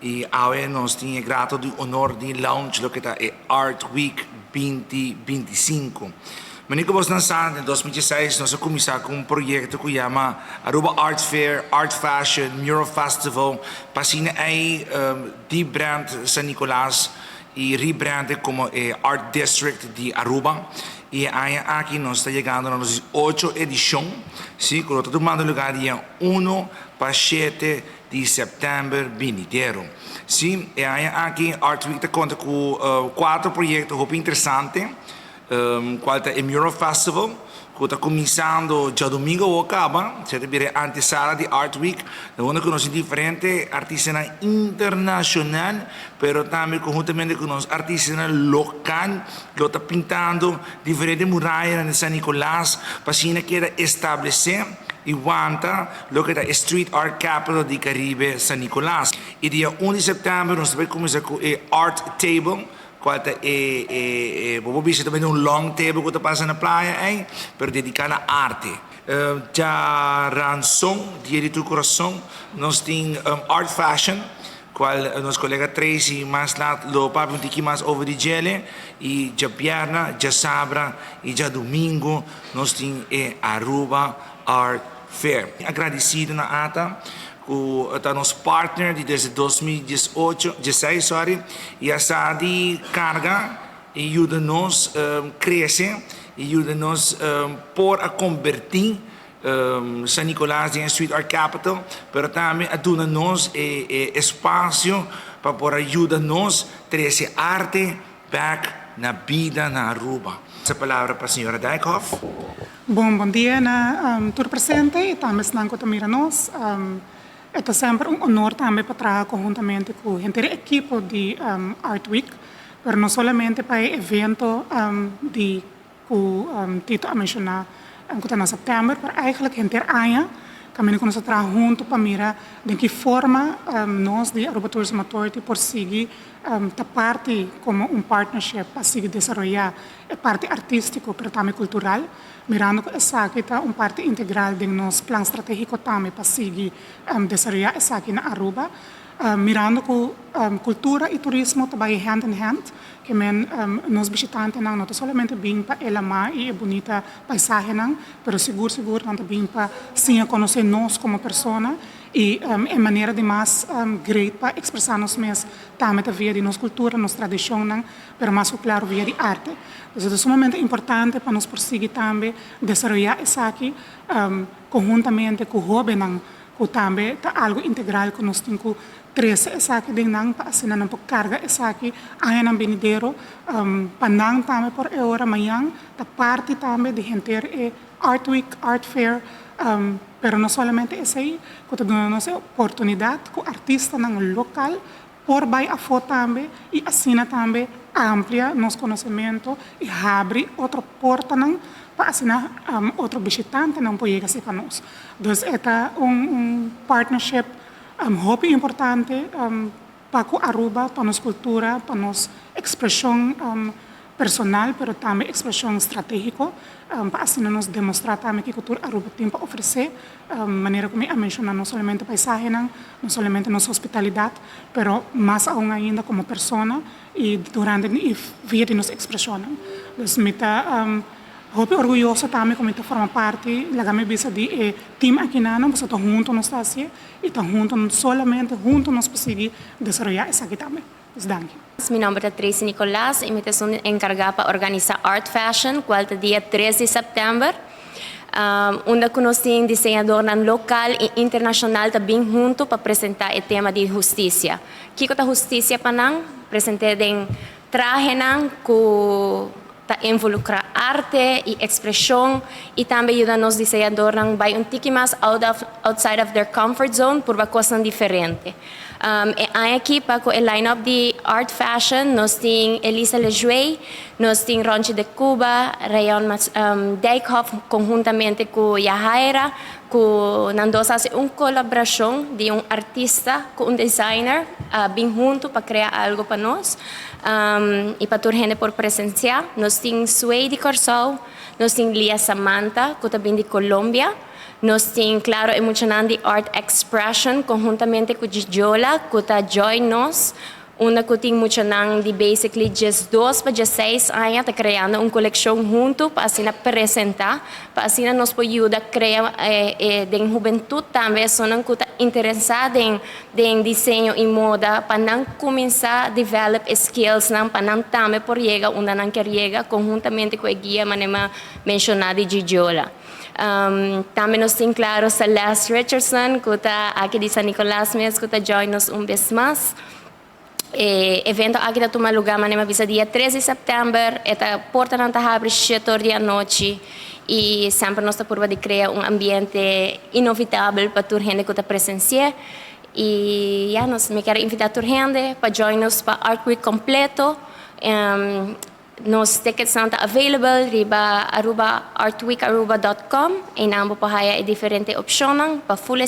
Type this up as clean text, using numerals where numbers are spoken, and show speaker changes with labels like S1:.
S1: Y awe nos tin e grato di honor di launch loke ta e Art Week 2025. Manera cu bosnan sa, den 2016 nos a cuminsa cu un proyecto cu yama Aruba Art Fair, Art Fashion, Mural Festival, pa asina ey debrand San Nicolas y rebrand como e Art District di Aruba. Y e aña aki nos ta yegando na nos 8 edicion, si, cu lo ta tumando lugar dia 1 pa 7 di september binidero. Si, e aña aki Art Week ta conta cu cuatro proyecto hopi interesante, cual ta e Mural Festival, cu ta cuminsando diadomingo a caba, esey ta bira antesala di Art Week, unda cu nos tin diferente artistanan internacional, pero tambe conhuntamente cu nos artistanan local, lo ta pintando diferente muraya na San Nicolas, pa asina keda establece y wanta loke ta Street Art Capital di Caribe, San Nicolas. Y dia 1 di september nos ta bay cuminsa cu e Art Table, cual ta e bo bisa tambe un long table cu ta pasa na playa ey, pero dedica na arte. Diaranson, Dia di Tu Corazon, nos tin Art Fashion, cual nos colega Tracy mas laat lo papia un tiki mas over di djele, y diabierna, diasabra y diadomingo nos tin e Aruba Art Fair. Agradecido na ATA, cu ta nos partner di desde 2018, 16, sorry, y a sa di carga y yuda nos crece y yuda nos por a converti San Nicolas den Street Art Capital, pero tambe a duna nos e espacio pa por yuda nos trece arte back na bida na Aruba. E palabra pa señora Dijkhoff.
S2: Bon dia na tur presente y tambe esnan cu ta mira nos. Ta semper un honor tambe pa traha conhuntamente cu henter ekipo di Art Week, pero no solamente pa e evento di cu Tito a menciona cu ta na september, pero eigenlijk henter aña caminda cu nos ta traha hunto pa mira den ki forma nos di Aruba Tourism Authority por sigui ta parti como un partnership pa sigui desaroya e parti artistico, pero tambe cultural, mirando cu esaki ta un parti integral den nos plan strategico tambe pa sigui desaroya esaki na Aruba, mirando cu cultura y turismo ta bay hand in hand, kiermen nos bishitantenan no ta solamente bin pa e lama y e bunita paisahenan, pero sigur sigur nan ta bin pa siña conoce nos como persona y e manera di mas great pa expresa nos mes tambe ta via di nos cultura, nos tradicionnan, pero mas cu claro via di arte. Entonces ta sumamente importante pa nos por sigui tambe desaroya esaki conhuntamente cu hobennan, cu tambe ta algo integral cu nos tin cu trece esaki den nan pa asina nan por carga esaki añanan benidero, pa nan tambe por e ora mañan ta parti tambe di henter e Art Week, Art Fair, pero no solamente esey, cu ta duna nos e oportunidad cu artistanan local por bay afo tambe y asina tambe amplia nos conocemento y habri otro portanan pa asina otro bishitantenan por yega cerca nos. Dus e ta un partnership hopi importante pa cu Aruba, pa nos cultura, pa nos expresion personal, pero tambe expresion strategico, pa asina nos demostra tambe kico tur Aruba tin pa ofrece, manera cu mi a menciona, no solamente paisahenan, no solamente nos hospitalidad, pero mas aun ainda como persona y durante y via di nos expresionnan. Dus mi ta hopi orguyoso tambe cu mi ta forma parti, laga mi bisa, di e team akinan, pasobra ta hunto nos ta haci y ta hunto, solamente hunto nos por sigui desaroya esaki tambe. Dus danki.
S3: Mi nomber ta Tracy Nicolas y mi ta encarga pa organisa Art Fashion, cual ta dia 3 di september. Unda cu nos tin diseñadornan local y internacional ta bin hunto pa presenta e tema di husticia. Kico ta husticia pa nan? Presenta den trahenan cu ta involucra arte y expresion y tambe yuda nos diseñadornan bay un tiki mas outside of their comfort zone pa cosnan diferente. E aki pa cu e line-up di Art Fashion nos tin Elisa Lejuey, nos tin Ronchi de Cuba, Rayon Dijkhoff conhuntamente cu Yahaira, cu nan dos a haci un colaboracion di un artista cu un designer bin hunto pa crea algo pa nos y pa tur hende por presencia. Nos tin Sway di Corsou, nos tin Lia Samantha, cu ta bin di Colombia. Nos tin, claro, e muchanan di Art Expression, conhuntamente cu Gigiola, cu ta join nos, unda cu tin muchanan di basically 12 pa 16 aña, ta creando un coleccion hunto pa asina presenta, pa asina nos por yuda crea den hubentud tambe, esnan cu ta interesa den diseño y moda, pa nan cuminsa develop skills nan, pa nan tambe por yega unda nan kier yega, conhuntamente cu e guia manera m'a menciona di Gigiola. Tambe nos tin, claro, Celeste Richardson, cu ta aki di San Nicolas mes, cu ta join nos un bes mas. E evento aki ta tuma luga, manera m'a bisa, dia 3 di september, e portanan ta habri 7 di anochi y semper nos ta purba di crea un ambiente inolvidabel pa tur hende cu ta presencia. Y ja, mi kier invita tur hende pa join nos pa Art Week completo. Nos tickets ta available riba Aruba artweekaruba.com y nan por haya diferente opcion pa full.